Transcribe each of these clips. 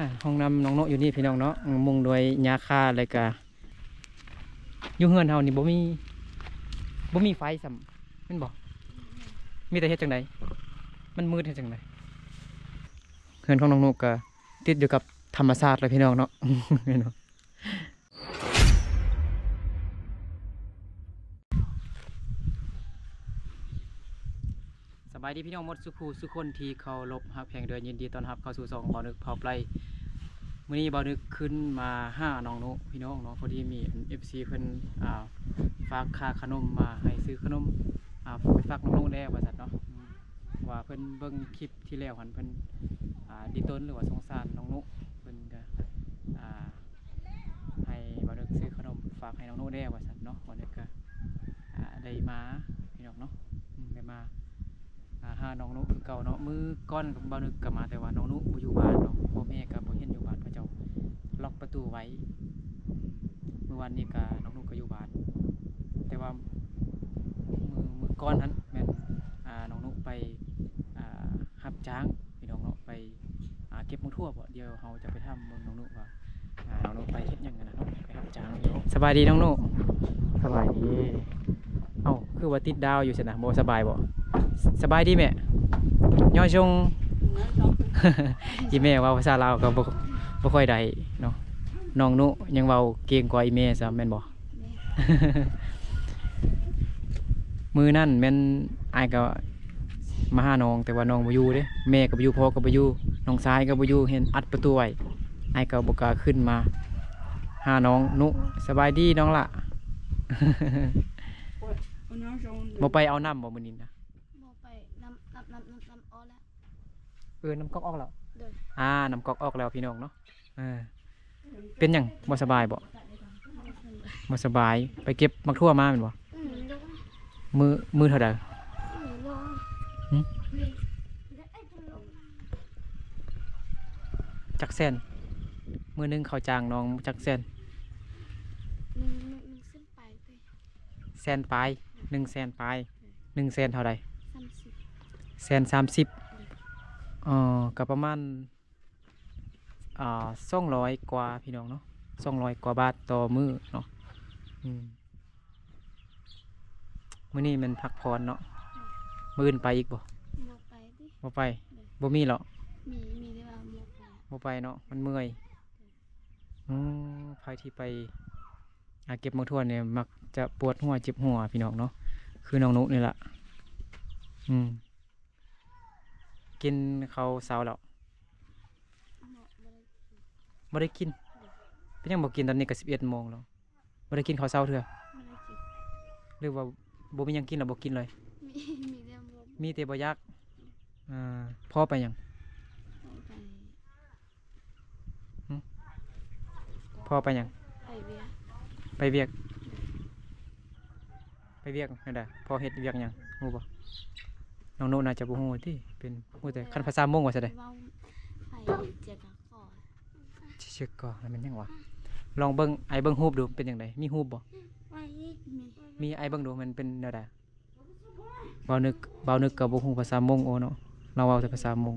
ອ່າ ຫ້ອງນ້ຳນ້ອງໂນະຢູ່ນີ້ພີ່ນ້ອງເນາະ ມຸງດ້ວຍຫຍ້າຄາ ແລ້ວກະຢູ່ເຮືອນເຮົານີ້ບໍ່ມີ ບໍ່ມີໄຟຊ້ຳ ແມ່ນບໍ່? ມີແຕ່ເຮັດຈັ່ງໃດ ມັນມືດເຮັດຈັ່ງໃດ? ເຮືອນຂອງນ້ອງໂນະກະຕິດຢູ່ກັບທຳມະຊາດແຫຼະພີ່ນ້ອງເນາະ. ສະບາຍດີພີ່ນ້ອງໝົດສູ່ຜູ້ສູ່ຄົນທີ່ເຄົາລົບຮັກແພງເດີ ຍິນດີຕ້ອນຮັບເຂົ້າສູ່ຊ່ອງບ່າວນຶກພາວໄປ. ມື້ນີ້ບ່າວນຶກຂຶ້ນມາຫານ້ອງໂນະພີ່ນ້ອງເນາະ ພໍດີມີອັນ ເອັຟຊີ ເພິ່ນ ອ່າ ຝາກຄ່າຂະໜົມມາໃຫ້ຊື້ຂະໜົມ ອ່າ ໄປຝາກນ້ອງໂນະແດ່ວ່າຊັ້ນເນາະ ອືມ ວ່າເພິ່ນເບິ່ງຄລິບ ທີ່ແລ້ວຫັ້ນເພິ່ນ ອ່າ ດີຕົນ ຫຼືວ່າສົງສານນ້ອງນຸ ເພິ່ນກະ ອ່າ ໃຫ້ບ່າວນຶກຊື້ຂະໜົມຝາກໃຫ້ນ້ອງນຸແດ່ວ່າຊັ້ນເນາະ. ບ່າວນຶກກະ ອ່າ ໄດ້ມາພີ່ນ້ອງເນາະ ອືມ ໄດ້ມາ ອ່າ ຫານ້ອງນຸຄືເກົ່າເນາະ. ມື້ກ່ອນບ່າວນຶກກະມາ ແຕ່ວ່ານ້ອງນຸບໍ່ຢູ່ບ້ານເນາະ ພໍ່ແມ່ກະບໍ່ເຫັນຢູ່ບ້ານ ເຂົາເຈົ້າລັອກປະຕູໄວ້. ມື້ວານນີ້ກະນ້ອງນຸກະຢູ່ບ້ານ ແຕ່ວ່າມື້ ມື້ກ່ອນຫັ້ນແມ່ນ ອ່າ ນ້ອງນຸໄປ ອ່າ ຮັບຈ້າງພີ່ນ້ອງເນາະ ໄປ ອ່າ ເກັບໝາກຖົ່ວບໍ? ດຽວເຮົາຈະໄປຖາມເບິ່ງນ້ອງນຸວ່າ ອ່າ ນ້ອງນຸໄປເຮັດຫຍັງຫັ້ນນະເນາະ ໄປຮັບຈ້າງ. ສະບາຍດີນ້ອງນຸ. ສະບາຍດີ. ເອົ້າ ຄືວ່າຕິດດາວຢູ່ຊັ້ນນະ ບໍ່ສະບາຍບໍ? ສະບາຍດີແມ່. ຍອງຊົງ. ອີ່ແມ່ເວົ້າພາສາລາວກະບໍ່ ບໍ່ຄ່ອຍໄດ້ເນາະ. ນ້ອງນຸຍັງເວົ້າເກັ່ງກວ່າອີ່ແມ່ຊ້ຳແມ່ນບໍ່? ແມ່ນ. ມື້ນັ້ນແມ່ນອ້າຍກະມາຫານ້ອງ ແຕ່ວ່ານ້ອງບໍ່ຢູ່ເດ້ ແມ່ກະບໍ່ຢູ່ ພໍ່ກະບໍ່ຢູ່ ນ້ອງຊາຍກະບໍ່ຢູ່ ເຫັນອັດປະຕູໄວ້ ອ້າຍກະບໍ່ກ້າຂຶ້ນມາຫານ້ອງນຸ. ສະບາຍດີນ້ອງຫຼ້າ. ບໍ່ໄປເອົານ້ຳບໍມື້ນີ້ນະ? ບໍ່ໄປ ນ້ຳ ນ້ຳ ນ້ຳ ນ້ຳ ນ້ຳອອກແລ້ວ. ເອີ ນ້ຳກອກອອກແລ້ວ. ໂດຍ. ອ່າ ນ້ຳກອກອອກແລ້ວພີ່ນ້ອງເນາະ. ເອີ ເປັນຫຍັງ ບໍ່ສະບາຍບໍ? ບໍ່ສະບາຍ. ໄປເກັບໝາກຖົ່ວມາແມ່ນບໍ່? ອືມ ໂດຍ. ມື້ ມື້ເທົ່າໃດ? ອືມ ໂດຍ. ຫຶ? ຈັກແສນ? ມື້ໜຶ່ງເຂົາຈ້າງນ້ອງຈັກແສນ? ໜຶ່ງ ໜຶ່ງ ໜຶ່ງແສນປາຍຕິ. ແສນປາຍ. ໜຶ່ງແສນປາຍ. ໜຶ່ງແສນເທົ່າໃດ? ສາມສິບ. ແສນສາມສິບ. ໂດຍ. ອໍ ກະປະມານ ອ່າ ສອງຮ້ອຍກວ່າພີ່ນ້ອງເນາະ ສອງຮ້ອຍກວ່າບາດຕໍ່ມື້ເນາະ. ອືມ ມື້ນີ້ແມ່ນພັກຜ່ອນເນາະ. ໂດຍ. ມື້ອື່ນໄປອີກບໍ່? ບໍ່ໄປຕິ. ບໍ່ໄປ. ໂດຍ. ບໍ່ມີເລາະ? ມີ ມີແຕ່ວ່າບໍ່ໄປ. ບໍ່ໄປເນາະ ມັນເມື່ອຍ. ໂດຍ. ອໍ ໃຜທີ່ໄປ ອ່າ ເກັບໝາກຖົ່ວນີ້ມັກຈະປວດຫົວເຈັບຫົວພີ່ນ້ອງເນາະ ຄືນ້ອງນຸນີ້ລະ. ອືມ ກິນເຂົ້າເຊົ້າແລ້ວ? ບໍ່ ບໍ່ໄດ້ກິນ. ບໍ່ໄດ້ກິນ. ໂດຍ. ເປັນຫຍັງບໍ່ກິນ? ຕອນນີ້ກະສິບເອັດໂມງແລ້ວ ບໍ່ໄດ້ກິນເຂົ້າເຊົ້າເທື່ອ? ບໍ່ໄດ້ກິນ. ຫຼືວ່າບໍ່ມີຫຍັງກິນແລ້ວບໍ່ກິນເລີຍ? ມີ ມີແຕ່ບໍ່ ມີແຕ່ບໍ່ຢາກ. ອ່າ ພໍ່ໄປຫຍັງ? ພໍ່ໄປ ຫຶ? ພໍ່ໄປຫຍັງ? ໄປວຽກ. ໄປວຽກ. ໄປວຽກແນວໃດ? ພໍ່ເຮັດວຽກຫຍັງ ຮູ້ບໍ່? ນ້ອງນຸໜ້າຈະບໍ່ຮູ້ຕິ ເປັນ ຮູ້ແຕ່ ຄັນພາສາມົ້ງວ່າຊັ້ນເດ. ເວົ້າ ໄປເຈກະກໍ ເຈກະກໍ ແລ້ວແມ່ນຫຍັງວະ? ລອງເບິ່ງ ອ້າຍເບິ່ງຮູບດູ ເປັນຈັ່ງໃດ? ມີຮູບບໍ່? ມີ ມີ ອ້າຍເບິ່ງດູ ມັນເປັນແນວໃດ? ບ່າວນຶກ ບ່າວນຶກກະບໍ່ຮູ້ພາສາມົ້ງ ໂອເນາະ ລາວເວົ້າແຕ່ພາສາມົ້ງ.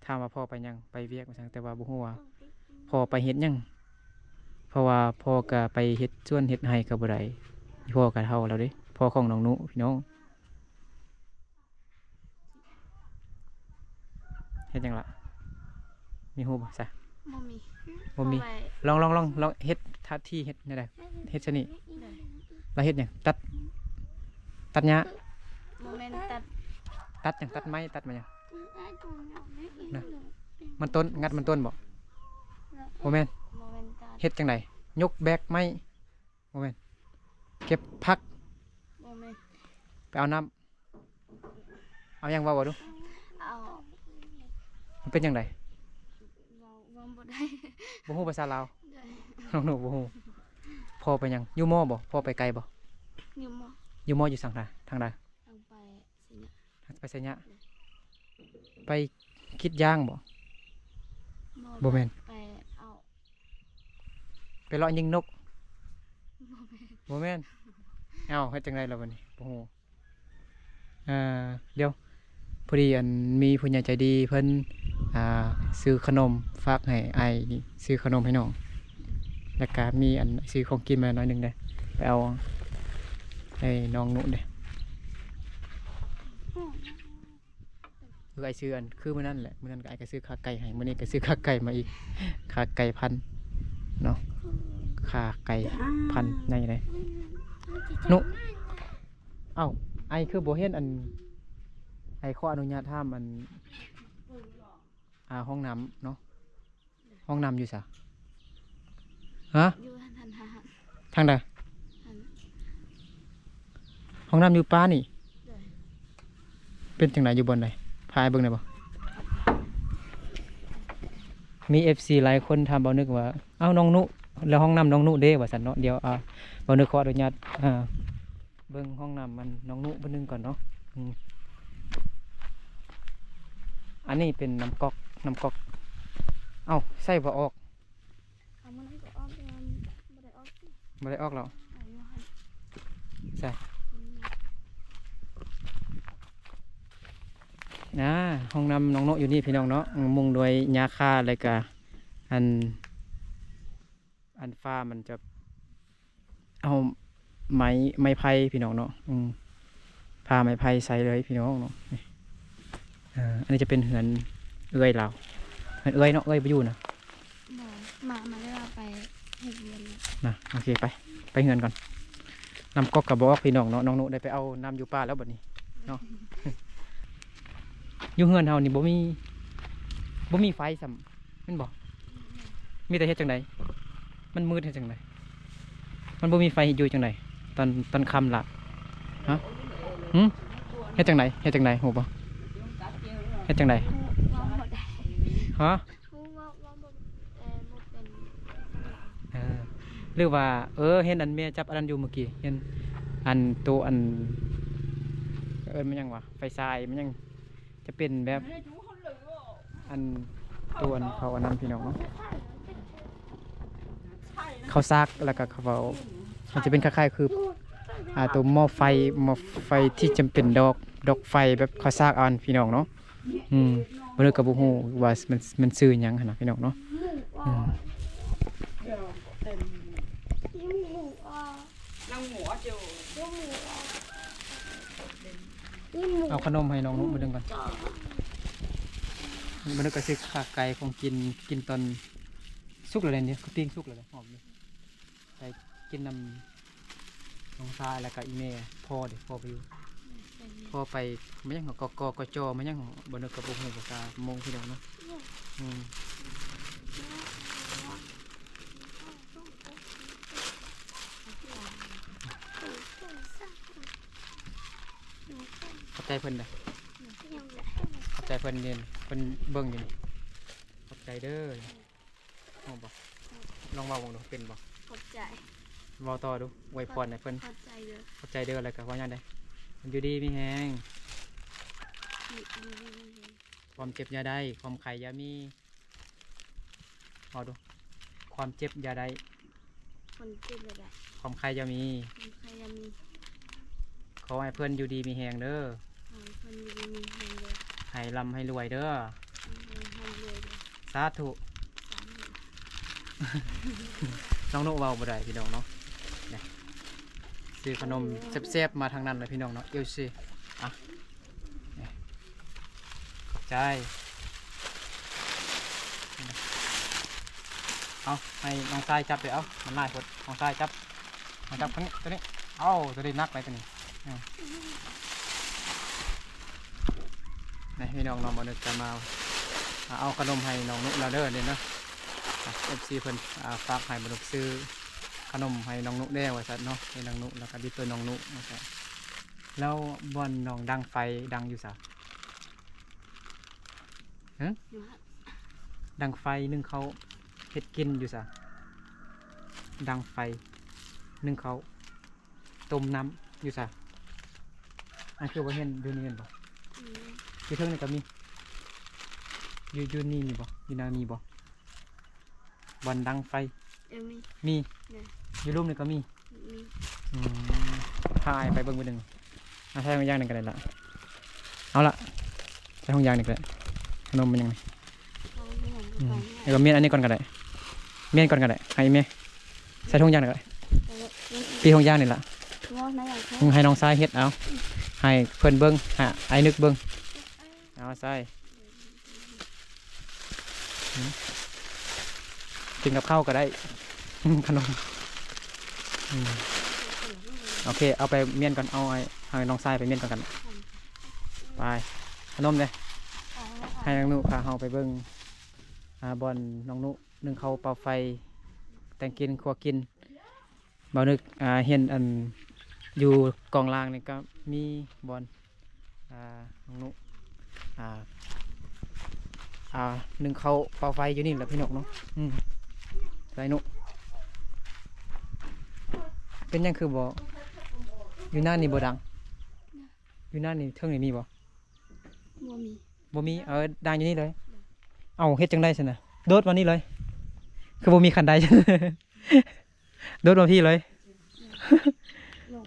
ຖາມວ່າພໍ່ໄປຫຍັງ? ໄປວຽກວ່າຊັ້ນ ແຕ່ວ່າບໍ່ຮູ້ວ່າພໍ່ໄປເຮັດຫຍັງ ເພາະວ່າພໍ່ກະໄປເຮັດສວນເຮັດໄຮ່ກະບໍ່ໄດ້. ພໍ່ກະເຖົ້າແລ້ວເດ້ ພໍ່ຂອງນ້ອງນຸພີ່ນ້ອງ. ເຮັດຫຍັງລະ? ມີຮູບບໍ່ຊະ? ບໍ່ມີ. ບໍ່ມີ. ຂໍໄວ້ ລອງ ລອງ ລອງ ລອງເຮັດທ່າທີ່ເຮັດແນວໃດ? ເຮັດຊະນີ້. ໂດຍ. ລະເຮັດຫຍັງ? ຕັດ ຕັດຫຍ້າ? ບໍ່ແມ່ນຕັດ ຕັດຫຍັງ? ຕັດໄມ້ ຕັດມາຫຍັງ? ນະ ມັນຕົ້ນ ງັດມັນຕົ້ນບໍ? ບໍ່ແມ່ນ. ບໍ່ແມ່ນຕັດ. ເຮັດຈັ່ງໃດ? ຍົກແບກໄມ້? ບໍ່ແມ່ນ. ເກັບຜັກ? ບໍ່ແມ່ນ. ໄປເອົານ້ຳ? ເອົາຫຍັງເວົ້າ ເວົ້າດູ. ເອົາ ມັນເປັນຈັ່ງໃດ? ເວົ້າ ເວົ້າບໍ່ໄດ້. ບໍ່ຮູ້ພາສາລາວ? ໂດຍ. ນ້ອງໜູບໍ່ຮູ້. ພໍ່ໄປຫຍັງ? ຢູ່ມໍບໍ່? ພໍ່ໄປໄກບໍ່? ຢູ່ມໍ. ຢູ່ມໍຢູ່ທາງໃດ? ທາງໃດ? ທາງໄປໄຊຍະ. ໄປໄຊຍະ. ໂດຍ. ໄປກິດຢາງບໍ່? ບໍ່ ບໍ່ແມ່ນ. ໄປເອົາ ໄປເລາະຍິງນົກ? ບໍ່ແມ່ນ. ບໍ່ແມ່ນ. ເອົ້າ ເຮັດຈັ່ງໃດລະບັດນີ້? ບໍ່ຮູ້. ເອີ ດຽວ ເພິ່ ພໍດີອັນມີຜູ້ໃຫຍ່ໃຈດີເພິ່ນ ອ່າ ຊື້ຂະໜົມຝາກໃຫ້ອ້າຍ ຊື້ຂະໜົມໃຫ້ນ້ອງ ແລ້ວກະມີອັນຊື້ຂອງກິນມາໜ້ອຍໜຶ່ງເດ້ ໄປເອົາໃຫ້ນ້ອງນຸເດ້. ເອີ ອ້າຍຊື້ອັນ ຄືມື້ນັ້ນແຫຼະ ມື້ນັ້ນກໍອ້າຍກໍຊື້ຂາໄກ່ໃຫ້ ມື້ນີ້ກໍຊື້ຂາໄກ່ມາອີກ ຂາໄກ່ພັນເນາະ ຂາໄກ່ພັນໃຫຍ່ເດ້. ນຸ ເອົ້າ ອ້າຍຄືບໍ່ເຫັນອັນ ອ້າຍຂໍອະນຸຍາດຖາມອັນ ອ່າ ຫ້ອງນ້ຳເນາະ ຫ້ອງນ້ຳຢູ່ໃສ? ຮະ? ຢູ່ຫັ້ນ ຫັ້ນ ຫັ້ນ ທາງໃດ? ຫ້ອງນ້ຳຢູ່ປ່ານີ້? ໂດຍ. ເປັນຈັ່ງໃດ ຢູ່ບ່ອນໃດ? ພາໄປເບິ່ງໄດ້ບໍ່? ມີເອັຟຊີຫຼາຍຄົນຖາມບ່າວນຶກວ່າ ເອົ້າ ນ້ອງນຸ ແລ້ວຫ້ອງນ້ຳນ້ອງນຸເດ້ ວ່າຊັ້ນເນາະ. ດຽວ ອ່າ ບ່າວນຶກຂໍອະນຸຍາດ ອ່າ ເບິ່ງຫ້ອງນ້ຳມັນນ້ອງນຸຜູ້ໜຶ່ງກ່ອນເນາະ. ອືມ ອັນນີ້ເປັນນ້ຳກອກ ນ້ຳກອກ. ເອົ້າ ໃສ່ບໍ່ອອກ? ເອົາ ມັນກໍອອກ ແຕ່ວ່າບໍ່ໄດ້ອອກຕິ ບໍ່ໄດ້ອອກແລ້ວ. ເອົາຢູ່ຫັ້ນ ໃສ່ ອືມ ອ່າ ຫ້ອງນ້ຳນ້ອງນຸຢູ່ນີ້ພີ່ນ້ອງເນາະ. ອືມ ມຸງດ້ວຍຫຍ້າຄາ ແລ້ວກະອັນ ອັນຝາມັນຈະເອົາໄມ້ ໄມ້ໄຜ່ພີ່ນ້ອງເນາະ. ອືມ ຝາໄມ້ໄຜ່ໃສ່ເລີຍພີ່ນ້ອງເນາະ. ນີ້ ເອີ ອັນນີ້ຈະເປັນເຮືອນເອື້ອຍລາວ ເຮືອນເອື້ອຍເນາະ. ເອື້ອຍບໍ່ຢູ່ນະ? ບໍ່ ມາ ມາໄດ້ວ່າໄປເຮັດວຽກນະ. ໂອເຄ ໄປ ໄປເຮືອນກ່ອນ. ນ້ຳກອກກໍບໍ່ອອກພີ່ນ້ອງເນາະ. ນ້ອງນຸໄດ້ໄປເອົານ້ຳຢູ່ປ່າແລ້ວບັດນີ້ເນາະ. ຢູ່ເຮືອນເຮົານີ້ບໍ່ມີ ບໍ່ມີໄຟຊ້ຳ ແມ່ນບໍ່? ມີແຕ່ເຮັດຈັ່ງໃດ? ມັນມືດເຮັດຈັ່ງໃດ? ມັນບໍ່ມີໄຟຢູ່ຈັ່ງໃດ? ຕອນ ຕອນຄ່ຳລະ ຮະ? ຫື? ເຮັດຈັ່ງໃດ? ເຮັດຈັ່ງໃດ? ຮູ້ບໍ່? ເຮັດຈັ່ງໃດ? ເວົ້າບໍ່ໄດ້ ຮະ? ເວົ້າ ເວົ້າ ເວົ້າບໍ່ ເອີ ບໍ່ເປັນ ເອີ ຫຼືວ່າ ເອີ ເຫັນອັນແມ່ຈັບອັນນັ້ນຢູ່ມື້ກີ້ ເຫັນອັນໂຕ ອັນ ເອີ້ນມັນຫຍັງວະ ໄຟສາຍ ມັນຫຍັງ ຈະເປັນແບບ ອັນ ໂຕ ອັນເຂົາອັນນັ້ນພີ່ນ້ອງເນາະ ເຂົາສາກ ແລ້ວກໍເຂົາເວົ້າ ມັນຈະເປັນຄ້າຍໆຄື ອ່າ ໂຕໝໍ້ໄຟ ໝໍ້ໄຟທີ່ຈຳເປັນດອກ ດອກໄຟແບບເຂົາສາກເອົາຫັ້ນພີ່ນ້ອງເນາະ. ອືມ ບໍ່ເລີກກໍບໍ່ຮູ້ວ່າມັນ ມັນຊື່ຫຍັງຫັ້ນນະພີ່ນ້ອງເນາະ. ອືມ ເອົາຂະໜົມໃຫ້ນ້ອງນຸມື້ໜຶ່ງກ່ອນ. ມື້ໜຶ່ງກໍຊິຂ້າໄກ່ຂອງກິນ ກິນຕອນສຸກແລ້ວເດ້ ນີ້ກໍປີ້ງສຸກແລ້ວເດ້ ຫອມເດ້. ໄປກິນນຳນ້ອງຊາຍ ແລ້ວກໍອີ່ແມ່ ພໍ່ເດ້ ພໍ່ໄປຢູ່ ພໍ່ໄປ ມາຫຍັງ ກກ ກຈ ມາຫຍັງ ບໍ່ນຶກກໍບໍ່ຮູ້ພາສາມົ້ງພີ່ນ້ອງເນາະ. ອືມ ຂອບໃຈເພິ່ນເດີ ຂອບໃຈເພິ່ນນີ້ ເພິ່ນເບິ່ງຢູ່ນີ້ ຂອບໃຈເດີ. ຮູ້ບໍ່? ລອງເວົ້າເບິ່ງດູ ເປັນບໍ່? ຂອບໃຈ. ເວົ້າຕໍ່ດູ ອວຍພອນໃຫ້ເພິ່ນ. ຂອບໃຈເດີ ຂອບໃຈເດີ ແລ້ວກໍເວົ້າຫຍັງໄດ້? ຢູ່ດີມີແຮງ ຢູ່ ຢູ່ດີມີແຮງ ຄວາມເຈັບຢ່າໄດ້ ຄວາມໄຂ້ຢ່າມີ. ເວົ້າດູ ຄວາມເຈັບຢ່າໄດ້ ຄວາມເຈັບຢ່າໄດ້ ຄວາມໄຂ້ຢ່າມີ ຄວາມໄຂ້ຢ່າມີ. ຂໍໃຫ້ເພິ່ນຢູ່ດີມີແຮງເດີ ຂໍໃຫ້ເພິ່ນຢູ່ດີມີແຮງເດີ ໃຫ້ລ່ຳໃຫ້ລວຍເດີ ໃຫ້ລ່ຳໃຫ້ລວຍເດີ ສາທຸ ສາທຸ. ນ້ອງນຸເວົ້າບໍ່ໄດ້ພີ່ນ້ອງເນາະ ນີ້ ຊື້ຂະໜົມແຊບໆມາທັງນັ້ນເລີຍພີ່ນ້ອງເນາະ ເອັຟຊີ ອ່ະ ນີ້ ຂອບໃຈ. ເອົາ ໃຫ້ນ້ອງຊາຍຈັບເລີຍ ເອົາ ມັນຫຼາຍໂພດ ນ້ອງຊາຍຈັບ ມາຈັບຕົວນີ້ ຕົວນີ້ ເອົາ ຕົວນີ້ໜັກໄດ໋ຕົວນີ້. ອືມ ນີ້ພີ່ນ້ອງເນາະ ບ່າວນຶກຈະມາ ອ່າ ເອົາຂະໜົມໃຫ້ນ້ອງນຸລາວເດີນີ້ເນາະ ອ່າ ເອັຟຊີເພິ່ນ ອ່າ ຝາກໃຫ້ບ່າວນຶກຊື້ຂະໜົມໃຫ້ນ້ອງນຸແດ່ວ່າຊັ້ນເນາະ ໃຫ້ນ້ອງນຸ ແລ້ວກໍດີຕົວນ້ອງນຸວ່າຊັ້ນ. ແລ້ວບ່ອນນ້ອງດັງໄຟດັງຢູ່ໃສ? ຫຶ? ຢູ່ຫັ້ນ ດັງໄຟໜຶ້ງເຂົ້າເຮັດກິນຢູ່ໃສ? ດັງໄຟໜຶ້ງເຂົ້າຕົ້ມນ້ຳຢູ່ໃສ? ອັນຄືບໍ່ເຫັນຢູ່ນີ້ແມ່ນບໍ່? ອືມ ຢູ່ເທິງນີ້ກໍມີ ຢູ່ ຢູ່ນີ້ມີບໍ່? ຢູ່ນາມີບໍ່? ບ່ອນດັງໄຟ ເອີ ມີ ມີ ໂດຍ ຢູ່ລຸ່ມນີ້ກໍມີ ມີ ອືມ ພາອ້າຍໄປເບິ່ງມື້ໜຶ່ງ ອາ ຖ່າຍມາຢ່າງໜຶ່ງກໍໄດ້ລະ ເອົາລະ ໃສ່ຖົງຢາງນີ້ກໍໄດ້ ຂະໜົມມັນຫຍັງນີ້. ອືມ ແລ້ວກໍມ້ຽນອັນນີ້ກ່ອນກໍໄດ້ ມ້ຽນກ່ອນກໍໄດ້ ໃຫ້ແມ່ໃສ່ຖົງຢາງນີ້ກໍໄດ້ ປີຖົງຢາງນີ້ລະ. ອືມ ໃຫ້ນ້ອງຊາຍເຮັດເອົາ ໃຫ້ເພິ່ນເບິ່ງ ໃຫ້ອ້າຍນຶກເບິ່ງ ເອົາໃສ່ ອືມ ກິນກັບເຂົ້າກໍໄດ້ ຂະໜົມ. ອືມ ໂອເຄ ເອົາໄປມ້ຽນກ່ອນ ເອົາ ໃຫ້ ໃຫ້ນ້ອງຊາຍໄປມ້ຽນກ່ອນກັນ ໄປ ຂະໜົມເດ້. ໃຫ້ນ້ອງນຸພາເຮົາໄປເບິ່ງ ອ່າ ບ່ອນນ້ອງນຸ ໜຶ້ງເຂົ້າເປົ່າໄຟ ແຕ່ງກິນ ຄົວກິນ. ບ່າວນຶກ ອ່າ ເຫັນອັນ ຢູ່ກອງລ່າງນີ້ກໍມີບ່ອນ ອ່າ ນ້ອງນຸ ອ່າ ອ່າ ໜຶ້ງເຂົ້າເປົ່າໄຟຢູ່ນີ້ແຫຼະພີ່ນ້ອງເນາະ. ອືມ ໄດ້ນຸ ເປັນຫຍັງຄືບໍ່ ຢູ່ໜ້ານີ້ບໍ່ດັງ? ຢູ່ໜ້ານີ້ ເທິງນີ້ມີບໍ່? ບໍ່ມີ ບໍ່ມີ. ເອີ ດ່າງຢູ່ນີ້ເລີຍ. ເອົ້າ ເຮັດຈັ່ງໃດຊັ້ນນະ ໂດດມານີ້ເລີຍ ຄືບໍ່ມີຄັນໄດ ໂດດມາພີ້ເລີຍ ລົງ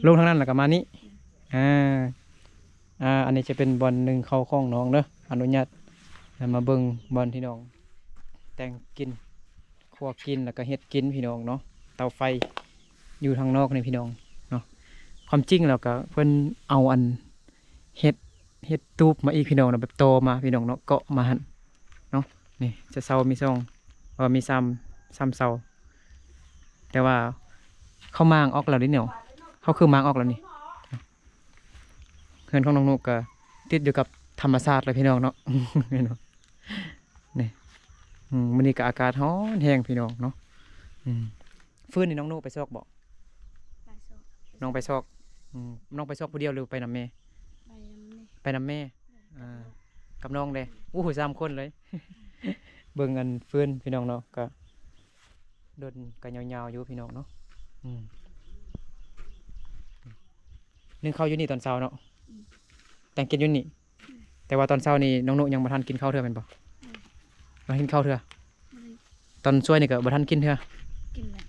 ລົງທາງນັ້ນ ລົງທາງນັ້ນແລ້ວກໍມານີ້. ອ່າ ອ່າ ອັນນີ້ຈະເປັນບ່ອນໜຶ້ງເຂົ້າຂອງນ້ອງເດີ ອະນຸຍາດໃຫ້ມາເບິ່ງບ່ອນທີ່ນ້ອງແຕ່ງກິນ ຄົວກິນ ແລ້ວກໍເຮັດກິນພີ່ນ້ອງເນາະ. ເຕົາໄຟຢູ່ທາງນອກນີ້ພີ່ນ້ອງເນາະ. ຄວາມຈິງແລ້ວກໍເພິ່ນເອົາອັນ ເຮັດ ເຮັດຕູບມາອີກພີ່ນ້ອງເນາະ ແບບຕໍ່ມາພີ່ນ້ອງເນາະ ເກາະມາຫັ້ນເນາະ. ນີ້ຈະເສົາມີສອງ ເອີ ມີສາມ ສາມເສົາ ແຕ່ວ່າເຂົາມ້າງອອກແລ້ວເດ້ເນາະ ເຂົາຄືມ້າງອອກແລ້ວນີ້. ເຮືອນຂອງນ້ອງນຸກະຕິດຢູ່ກັບທຳມະຊາດເລີຍພີ່ນ້ອງເນາະ ເຫັນບໍ່ ນີ້. ອືມ ມື້ນີ້ກະອາກາດຮ້ອນແຮງພີ່ນ້ອງເນາະ. ອືມ ຟືນນີ້ນ້ອງນຸໄປຊອກບໍ່? ໄປຊອກ. ນ້ອງໄປຊອກ. ອືມ ນ້ອງໄປຊອກຜູ້ດຽວ ຫຼືໄປນຳແມ່? ໄປນຳແມ່. ໄປນຳແມ່. ອ່າ ກັບນ້ອງເດ້. ໂອ້ໂຫ ສາມຄົນເລີຍ ເບິ່ງອັນຟືນພີ່ນ້ອງເນາະ ກະດົນ ກະຍາວໆຢູ່ພີ່ນ້ອງເນາະ. ອືມ ໜຶ້ງເຂົ້າຢູ່ນີ້ຕອນເຊົ້າເນາະ. ອືມ ແຕ່ງກິນຢູ່ນີ້. ອືມ ແຕ່ວ່າຕອນເຊົ້ານີ້ນ້ອງນຸຍັງບໍ່ທັນກິນເຂົ້າເທື່ອແມ່ນບໍ່? ອືມ ບໍ່ທັນກິນເຂົ້າເທື່ອ. ບໍ່ໄດ້. ຕອນຊ່ວຍນີ້ກໍບໍ່ທັນກິນເທື່ອ. ກິນແລ້ວ.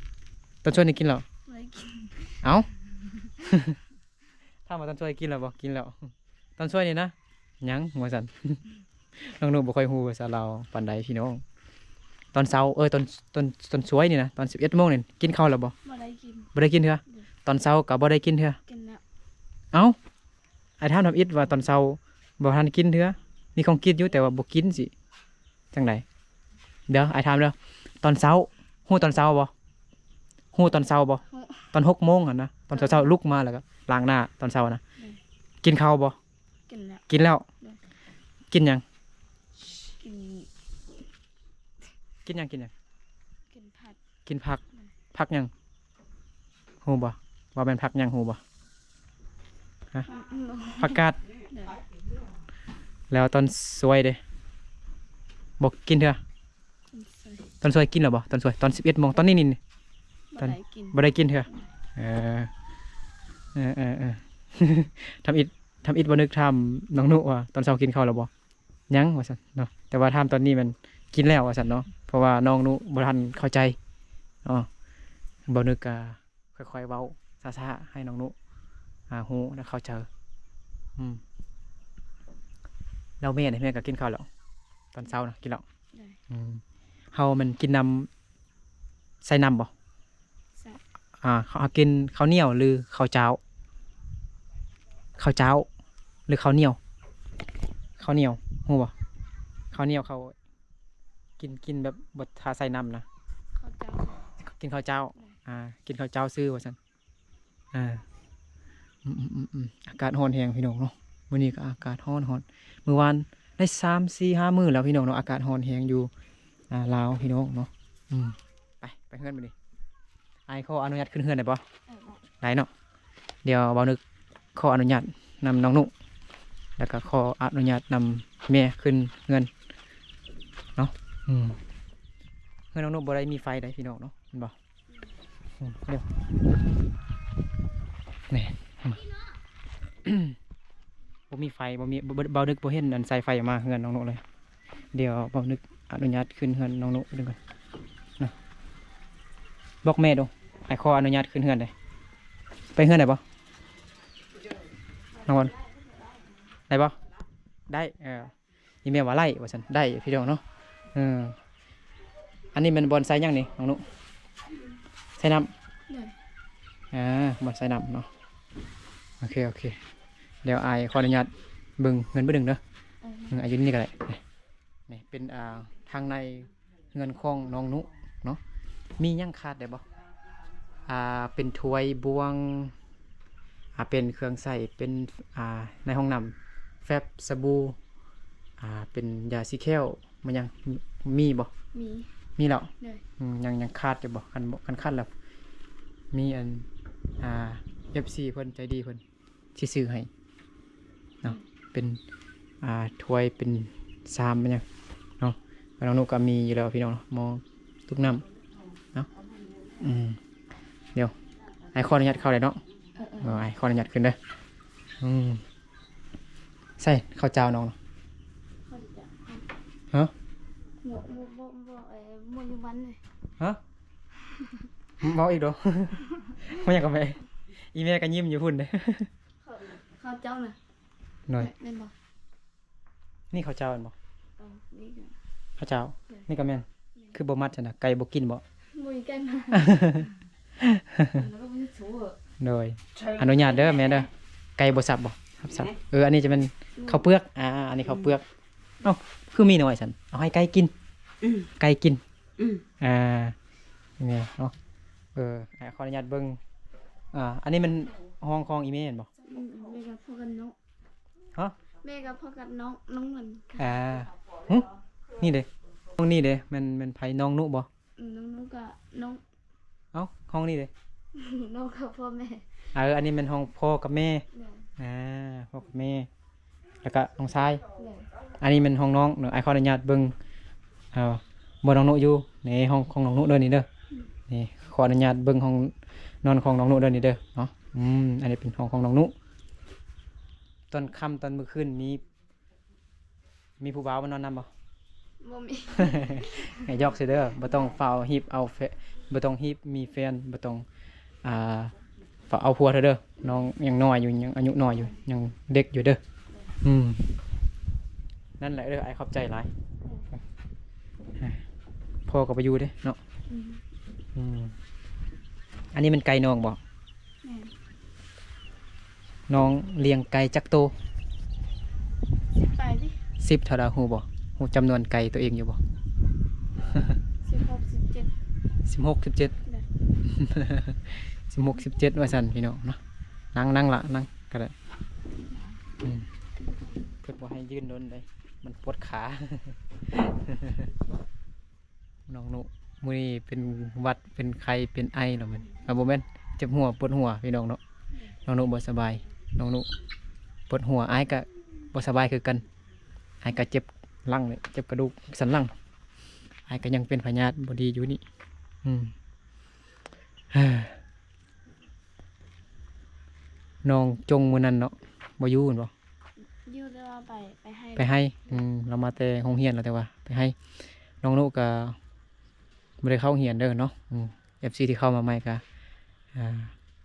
ຕອນຊ່ວຍນີ້ກິນແລ້ວ? ບໍ່ໄດ້ກິນ. ເອົ້າ ຖາມວ່າຕອນຊ່ວຍກິນແລ້ວບໍ່? ກິນແລ້ວ. ຕອນຊ່ວຍນີ້ນະ ຍັງ ວ່າຊັ້ນ. ນ້ອງນຸບໍ່ຄ່ອຍຮູ້ພາສາລາວປານໃດພີ່ນ້ອງ. ຕອນເຊົ້າ ເອີ ຕອນ ຕອນ ຕອນຊ່ວຍນີ້ນະ ຕອນສິບເອັດໂມງນີ້ ກິນເຂົ້າແລ້ວບໍ່? ບໍ່ໄດ້ກິນ. ບໍ່ໄດ້ກິນເທື່ອ? ຕອນເຊົ້າກໍບໍ່ໄດ້ກິນເທື່ອ? ກິນແລ້ວ. ເອົ້າ ອ້າຍຖາມທຳອິດວ່າຕອນເຊົ້າບໍ່ທັນກິນເທື່ອ? ມີຂອງກິນຢູ່ ແຕ່ວ່າບໍ່ກິນ ຊິຈັ່ງໃດ? ດຽວອ້າຍຖາມເດີ ຕອນເຊົ້າ ຮູ້ຕອນເຊົ້າບໍ່? ຮູ້ຕອນເຊົ້າບໍ່? ຮູ້. ຕອນຫົກໂມງຫັ້ນນະ ຕອນເຊົ້າໆ ລຸກມາແລ້ວກໍລ້າງໜ້າຕອນເຊົ້ານະ. ອືມ ກິນເຂົ້າບໍ່? ກິນແລ້ວ. ກິນແລ້ວ. ໂດຍ. ກິນຫຍັງ? ກິນ ກິນຫຍັງ? ກິນຫຍັງ? ກິນຜັກ. ກິນຜັກ. ໂດຍ. ຜັກຫຍັງ? ຮູ້ບໍ່ວ່າແມ່ນຜັກຫຍັງ? ຮູ້ບໍ່? ຮະ? ອືມ ອືມ ຜັກກາດ. ໂດຍ. ແລ້ວຕອນຊ່ວຍເດ? ບໍ່ກິນເທື່ອ? ຕອນຊ່ວຍ. ຕອນຊ່ວຍກິນແລ້ວບໍ່? ຕອນຊ່ວຍ ຕອນສິບເອັດໂມງ ຕອນນີ້ນີ້ ຕອນ ບໍ່ໄດ້ກິນ. ບໍ່ໄດ້ກິນເທື່ອ? ເອີ ເອີໆໆ ທຳອິດ ທຳອິດບໍ່ນຶກຖາມນ້ອງນຸວ່າຕອນເຊົ້າກິນເຂົ້າແລ້ວບໍ່? ຍັງ ວ່າຊັ້ນເນາະ. ແຕ່ວ່າຖາມຕອນນີ້ແມ່ນກິນແລ້ວ ວ່າຊັ້ນເນາະ ເພາະວ່ານ້ອງນຸບໍ່ທັນເຂົ້າໃຈເນາະ. ບໍ່ນຶກກະ ຄ່ອຍໆເວົ້າຊ້າໆ ໃຫ້ນ້ອງນຸ ອ່າ ຮູ້ ແລະ ເຂົ້າໃຈ. ອືມ ແລ້ວແມ່ເດ? ແມ່ກໍກິນເຂົ້າແລ້ວ ຕອນເຊົ້ານະ ກິນແລ້ວ. ໂດຍ. ອືມ ເຮົາແມ່ນກິນນຳ ໃສ່ນ້ຳບໍ່? ໃສ່. ອ່າ ເຮົາ ເຮົາກິນເຂົ້າໜຽວ ຫຼື ເຂົ້າຈ້າວ? ເຂົ້າຈ້າວ ຫຼື ເຂົ້າໜຽວ? ເຂົ້າໜຽວ ຮູ້ບໍ່? ເຂົ້າໜຽວ ເຂົ້າ ກິນ ກິນແບບບໍ່ຖ້າໃສ່ນ້ຳນະ. ເຂົ້າເຈົ້າ. ກິນເຂົ້າເຈົ້າ. ໂດຍ. ອ່າ ກິນເຂົ້າເຈົ້າຊື່ວ່າຊັ້ນ. ອ່າ ອືມໆໆໆ ອາກາດຮ້ອນແຮງພີ່ນ້ອງເນາະ. ມື້ນີ້ກໍອາກາດຮ້ອນໆ ມື້ວານໄດ້ສາມ ສີ່ ຫ້າມື້ແລ້ວພີ່ນ້ອງເນາະ ອາກາດຮ້ອນແຮງຢູ່ ອ່າ ລາວພີ່ນ້ອງເນາະ. ອືມ ໄປ ໄປເຮືອນບັດນີ້. ອ້າຍຂໍອະນຸຍາດຂຶ້ນເຮືອນໄດ້ບໍ່? ເອີ ໄດ້ເນາະ. ດຽວບ່າວນຶກຂໍອະນຸຍາດນຳນ້ອງນຸ ແລ້ວກໍຂໍອະນຸຍາດນຳແມ່ຂຶ້ນເຮືອນເນາະ. ອືມ ເຮືອນນ້ອງນຸບໍ່ໄດ້ມີໄຟໃດພີ່ນ້ອງເນາະ ເຫັນບໍ່? ອືມ ດຽວ ນີ້ ເຫັນບໍ່? ບໍ່ມີໄຟ ບໍ່ມີ ບໍ່ ບ່າວນຶກບໍ່ເຫັນອັນສາຍໄຟມາເຮືອນນ້ອງນຸເລີຍ. ດຽວບ່າວນຶກອະນຸຍາດຂຶ້ນເຮືອນນ້ອງນຸເດີກ່ອນເນາະ. ບອກແມ່ດູ ອ້າຍຂໍອະນຸຍາດຂຶ້ນເຮືອນເດ້. ໄປເຮືອນໄດ້ບໍ່ ນ້ອງບອນ? ໄດ້ບໍ່? ໄດ້ ເອີ ອີແມ່ວ່າໄດ້ວ່າຊັ້ນ ໄດ້ພີ່ນ້ອງເນາະ. ເອີ ອັນນີ້ແມ່ນບ່ອນໃສ່ຫຍັງນີ້ນ້ອງນຸ? ໃສ່ນ້ຳ. ໂດຍ ອ່າ ບ່ອນໃສ່ນ້ຳເນາະ. ໂອເຄ ໂອເຄ ດຽວອ້າຍຂໍອະນຸຍາດເບິ່ງເຮືອນບຶດໜຶ່ງເດີ. ເອີ ເອີ ຢູ່ນີ້ກໍໄດ້. ນີ້ ນີ້ເປັນ ອ່າ ທາງໃນ ເຮືອນຂອງນ້ອງນຸເນາະ. ມີຫຍັງຂາດໄດ້ບໍ່? ອ່າ ເປັນຖ້ວຍບ່ວງ ອ່າ ເປັນເຄື່ອງໃຊ້ ເປັນ ອ່າ ໃນຫ້ອງນ້ຳ ແຟັບ ສະບູ່ ອ່າ ເປັນຢາສີແຂ້ວ ມາຫຍັງ ມີບໍ່? ມີ ມີແລ້ວ. ໂດຍ ອືມ ຍັງ ຍັງຂາດຢູ່ບໍ່? ຄັນບໍ່ ຄັນຂາດແລ້ວ ມີອັນ ອ່າ ເອັຟຊີ ເພິ່ນໃຈດີເພິ່ນ ຊິຊື້ໃຫ້ເນາະ. ເປັນ ອ່າ ຖ້ວຍ ເປັນຊາມ ເປັນຫຍັງເນາະ. ນ້ອງນຸກໍມີຢູ່ແລ້ວພີ່ນ້ອງເນາະ ໝໍ້ ຕຸກນ້ຳເນາະ. ອືມ ດຽວ ອ້າຍຂໍອະນຸຍາດເຂົ້າໄດ້ເນາະ. ເອີ ເອີ ເອີ ອ້າຍຂໍອະນຸຍາດຂຶ້ນເດີ. ອືມ ໃສ່ເຂົ້າເຈົ້ານ້ອງເນາະ. ຮະ? ບໍ່ ບໍ່ ບໍ່ ບໍ່ ເອີ ບໍ່ຢູ່ບ້ານເລີຍ. ຮະ? ເວົ້າອີກດູ. ເວົ້າຫຍັງກັບແມ່? ອີແມ່ກໍຍິ້ມຢູ່ພຸ້ນເດ້. ເຂົ້າ ເຂົ້າເຈົ້ານະ. ໂດຍ ແມ່ນ ແມ່ນບໍ່? ນີ້ເຂົ້າເຈົ້າແມ່ນບໍ່? ເອີ ນີ້ກໍເຂົ້າເຈົ້າ. ໂດຍ ນີ້ກໍແມ່ນ. ແມ່ນ ຄືບໍ່ມັດຊັ້ນນະ? ໄກ່ບໍ່ກິນບໍ່? ບໍ່ມີໄກ່ມາ. ໂດຍ ອະນຸຍາດເດີແມ່ເດີ. ໄກ່ບໍ່ສັບບໍ່? ສັບ ສັບ. ເອີ ອັນນີ້ຈະແມ່ນ ອືມ ເຂົ້າເປືອກ. ອ່າ ອັນນີ້ເຂົ້າເປືອກ. ເອົ້າ ຄືມີໜ້ອຍຊັ້ນ? ເອົາໃຫ້ໄກ່ກິນ. ອືມ ໄກ່ກິນ. ອືມ ອ່າ ນີ້ເນາະ. ເອີ ຂໍອະນຸຍາດເບິ່ງ. ອ່າ ອັນນີ້ແມ່ນຫ້ອງຂອງອີແມ່ແມ່ນບໍ່? ອືມ ແມ່ກັບພໍ່ກັບນ້ອງ. ຮະ? ແມ່ກັບພໍ່ກັບນ້ອງ ນ້ອງນັ້ນ. ອ່າ ຫຶ ນີ້ເດ້ ຫ້ອງນີ້ເດ້ ແມ່ນ ແມ່ນໃຜ? ນ້ອງນຸບໍ່? ອືມ ນ້ອງນຸກັບນ້ອງ. ເອົ້າ ຫ້ອງນີ້ເດ້? ນ້ອງກັບພໍ່ແມ່. ເອີ ອັນນີ້ແມ່ນຫ້ອງພໍ່ກັບແມ່. ໂດຍ ອ່າ ພໍ່ກັບແມ່ ແລ້ວກະນ້ອງຊາຍ. ໂດຍ ອັນນີ້ແມ່ນຫ້ອງນ້ອງເນາະ. ອ້າຍຂໍອະນຸຍາດເບິ່ງ ເອີ ບ່ອນນ້ອງນຸຢູ່. ນີ້ຫ້ອງຂອງນ້ອງນຸເດີນີ້ເດີ. ອືມ ນີ້ ຂໍອະນຸຍາດເບິ່ງຫ້ອງນອນຂອງນ້ອງນຸເດີນີ້ເດີເນາະ. ອືມ ອັນນີ້ເປັນຫ້ອງຂອງນ້ອງນຸ. ຕອນຄ່ຳຕອນມື້ຄືນມີ ມີຜູ້ບ່າວມານອນນຳບໍ່? ບໍ່ມີ. ໃຫ້ຢອກຊື່ເດີ ບໍ່ຕ້ອງຟ້າວຮີບເອົາແຟ ບໍ່ຕ້ອງຮີບມີແຟນ ບໍ່ຕ້ອງ ອ່າ ຟ້າວເອົາຜົວເທື່ອເດີ. ນ້ອງຍັງນ້ອຍຢູ່ ຍັງອາຍຸນ້ອຍຢູ່ ຍັງເດັກຢູ່ເດີ. ອືມ ນັ້ນແຫຼະເດີ. ອ້າຍຂອບໃຈຫຼາຍ. ພໍ່ກໍໄປຢູ່ເດ້ເນາະ. ອືມ ອືມ ອັນນີ້ແມ່ນໄກ່ນ້ອງບໍ່? ແມ່ນ. ນ້ອງລ້ຽງໄກ່ຈັກໂຕ? ສິບປາຍຕິ. ສິບເທົ່າໃດຮູ້ບໍ່? ຮູ້ຈຳນວນໄກ່ຕົວເອງຢູ່ບໍ່? ສິບຫົກ ສິບເຈັດ. ສິບຫົກ ສິບເຈັດ. ໂດຍ ສິບຫົກ ສິບເຈັດ ວ່າຊັ້ນພີ່ນ້ອງເນາະ. ນັ່ງ ນັ່ງລະ ນັ່ງກໍໄດ້. ອືມ ເພິ່ນບໍ່ໃຫ້ຢືນດົນເດ້ ມັນປວດຂາ. ນ້ອງນຸ ມື້ນີ້ເປັນຫວັດ ເປັນໄຂ້ ເປັນໄອແລ້ວແມ່ນ. ເອົາ ບໍ່ແມ່ນ ເຈັບຫົວ ປວດຫົວພີ່ນ້ອງເນາະ. ນ້ອງນຸບໍ່ສະບາຍ ນ້ອງນຸປວດຫົວ. ອ້າຍກະບໍ່ສະບາຍຄືກັນ ອ້າຍກະເຈັບຫຼັງເລີຍ ເຈັບກະດູກສັນຫຼັງ. ອ້າຍກະຍັງເປັນພະຍາດບໍ່ດີຢູ່ນີ້. ອືມ ນ້ອງຈົງມື້ນັ້ນເນາະ ບໍ່ຢູ່ແມ່ນບໍ່? ຢູ່ ແຕ່ວ່າໄປ ໄປໄຮ່ ໄປໄຮ່. ອືມ ລາວມາແຕ່ໂຮງຮຽນແລ້ວ ແຕ່ວ່າໄປໄຮ່. ນ້ອງນຸກະບໍ່ໄດ້ເຂົ້າໂຮງຮຽນເດີເນາະ. ອືມ ເອັຟຊີ ທີ່ເຂົ້າມາໃໝ່ກະ ອ່າ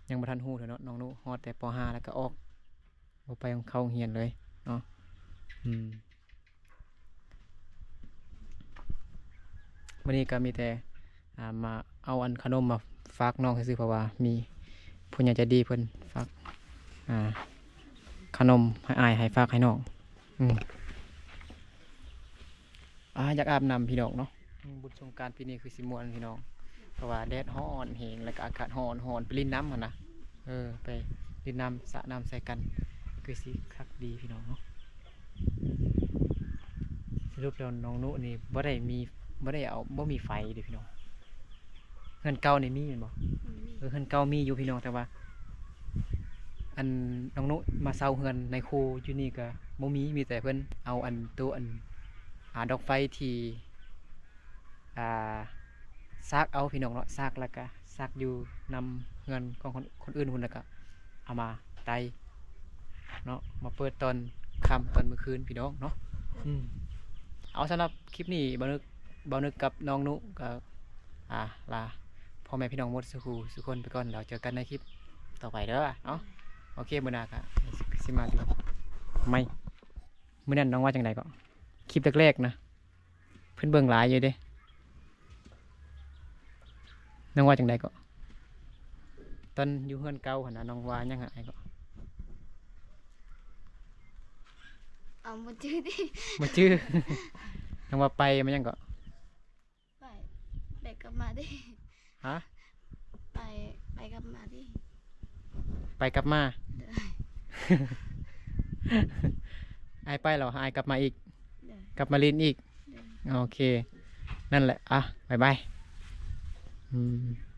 ຍັງບໍ່ທັນຮູ້ເທື່ອເນາະ. ນ້ອງນຸຮອດແຕ່ ປໍຫ້າ ແລ້ວກະອອກ ບໍ່ໄປເຂົ້າໂຮງຮຽນເລີຍເນາະ. ອືມ ມື້ນີ້ກໍມີແຕ່ ອ່າ ມາເອົາອັນຂະໜົມມາຝາກນ້ອງຊື່ໆ ເພາະວ່າມີຜູ້ໃຫຍ່ໃຈດີເພິ່ນຝາກ ອ່າ ຂະໜົມໃຫ້ອ້າຍ ໃຫ້ຝາກໃຫ້ນ້ອງ. ອືມ ອ່າ ຢາກອາບນ້ຳພີ່ນ້ອງເນາະ. ອືມ ບຸນສົງການປີນີ້ຄືຊິມ່ວນພີ່ນ້ອງ ເພາະວ່າແດດຮ້ອນແຮງ ແລ້ວກໍອາກາດຮ້ອນໆ ໄປຫຼິ້ນນ້ຳຫັ້ນນະ. ເອີ ໄປຫຼິ້ນນ້ຳ ສະນ້ຳໃສ່ກັນ ຄືຊິຄັກດີພີ່ນ້ອງເນາະ. ສະຫຼຸບແລ້ວນ້ອງນຸນີ້ບໍ່ໄດ້ມີ ບໍ່ໄດ້ເອົາ ບໍ່ມີໄຟເດ້ພີ່ນ້ອງ. ເຮືອນເກົ່ານີ້ມີແມ່ນບໍ່? ອືມ ເອີ ເຮືອນເກົ່າມີຢູ່ພີ່ນ້ອງ ແຕ່ວ່າ ອັນ ນ້ອງນຸມາເຊົ່າເຮືອນນາຍຄູຢູ່ນີ້ກໍບໍ່ມີ ມີແຕ່ເພິ່ນເອົາອັນ ໂຕ ອັນ ອ່າ ດອກໄຟທີ່ ອ່າ ສາກເອົາພີ່ນ້ອງເນາະ ສາກ ແລ້ວກະສາກຢູ່ນຳເຮືອນຂອງຄົນ ຄົນອື່ນພຸ້ນ ແລ້ວກະເອົາມາໄຕ້ເນາະ ມາເປີດຕອນຄ່ຳຕອນມື້ຄືນພີ່ນ້ອງເນາະ. ອືມ ເອົາ ສຳລັບຄລິບນີ້ ບ່າວນຶກ ບ່າວນຶກກັບນ້ອງນຸກະ ອ່າ ລາພໍ່ແມ່ພີ່ນ້ອງໝົດສູ່ຄູ່ສູ່ຄົນໄປກ່ອນ ແລ້ວເຈີກັນໃນຄລິບຕໍ່ໄປເດີເນາະ. ໂອເຄ ມື້ໜ້າກະຊິມາດີໃໝ່. ມື້ນັ້ນນ້ອງວ່າຈັ່ງໃດເກາະ? ຄລິບແລກໆນະ ເພິ່ນເບິ່ງຫຼາຍຢູ່ເດ້. ນ້ອງວ່າຈັ່ງໃດເກາະ? ຕອນຢູ່ເຮືອນເກົ່າຫັ້ນນະ ນ້ອງວ່າຫຍັງໃຫ້ອ້າຍເກາະ? ເອົາ ບໍ່ຈື່ຕິ ບໍ່ຈື່. ນ້ອງວ່າໄປ ມາຫຍັງເກາະ? ໄປ ໄປກັບມາເດ້. ຮະ? ໄປ ໄປກັບມາເດ້. ໄປກັບມາ? ໂດຍ. ອ້າຍໄປແລ້ວ ອ້າຍກັບມາອີກ? ໂດຍ. ກັບມາຫຼິ້ນອີກ? ໂດຍ. ໂອເຄ ນັ້ນແຫຼະ ອ່ະ ບາຍບາຍ. ອືມ.